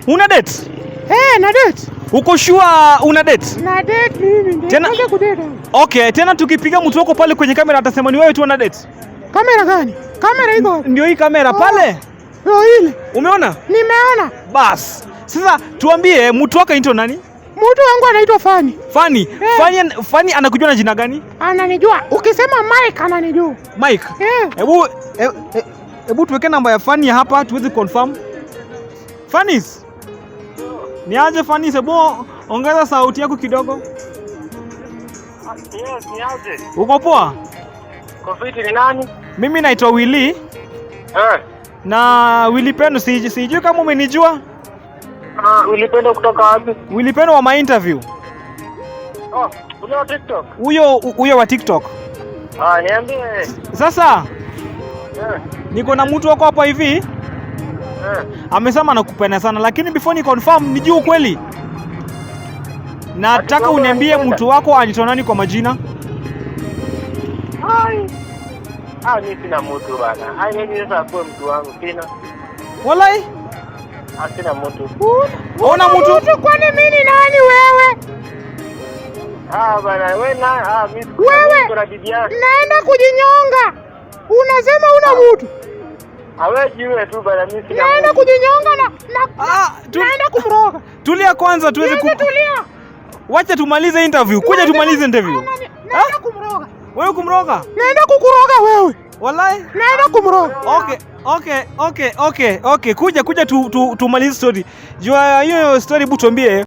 Una date? Eh, na date. Uko sure una date? Na date mimi ndio. Tena- Kudate. Okay, tena tukipiga mtu wako pale kwenye kamera atasema ni wewe tu una date. Kamera gani? Kamera iko wapi? Ndio hii kamera pale. Oh, ile. Umeona? Nimeona. Bas. Sasa tuambie, mtu wako anaitwa nani? Mtu wangu anaitwa Fani. Fani. Eh. Fani, Fani anakujua na jina gani? Ananijua. Ukisema Mike ananijua. Mike. Eh. Hebu hebu tuweke namba ya Fani hapa tuweze confirm. Fanis. Ni aje Fanis? Hebu ongeza sauti yako kidogo. Yes, ni aje? Uko poa? Kofiti ni nani? Mimi naitwa Willy na Willy Pendo, sijui kama umenijua. Ah, ulipenda kutoka wapi? Willy Pendo wa my interview. Oh, ule wa TikTok. Huyo wa TikTok. Ah, niambie. Sasa niko na mtu wako hapa hivi amesema anakupenda sana, lakini before ni confirm nijue ukweli, nataka Ati uniambie ananipenda? mtu wako anaitwa nani kwa majina. Ai. Ah, mimi sina mtu bana. Ai, mimi sasa kuwa mtu wangu sina. Walai, Ah, sina mtu. Ona mtu. Mtu, kwani mimi ni nani wewe? Ah, bana, wewe na ah, mimi Wewe! niko na bibi yangu. Naenda kujinyonga. Unasema una mtu. Ah, wewe jiwe tu bana, mimi sina Naenda mtu. kujinyonga na Ah, naenda kumroga. Tulia kwanza tuweze Nianze tulia. Wacha tumalize interview. Kuja tumalize interview. Naenda kumroga. Wewe kumroga? Naenda kukuroga wewe. Walai. Naenda kumroga. Okay. Kuja tumalize story. Jua hiyo story, hebu tuambie.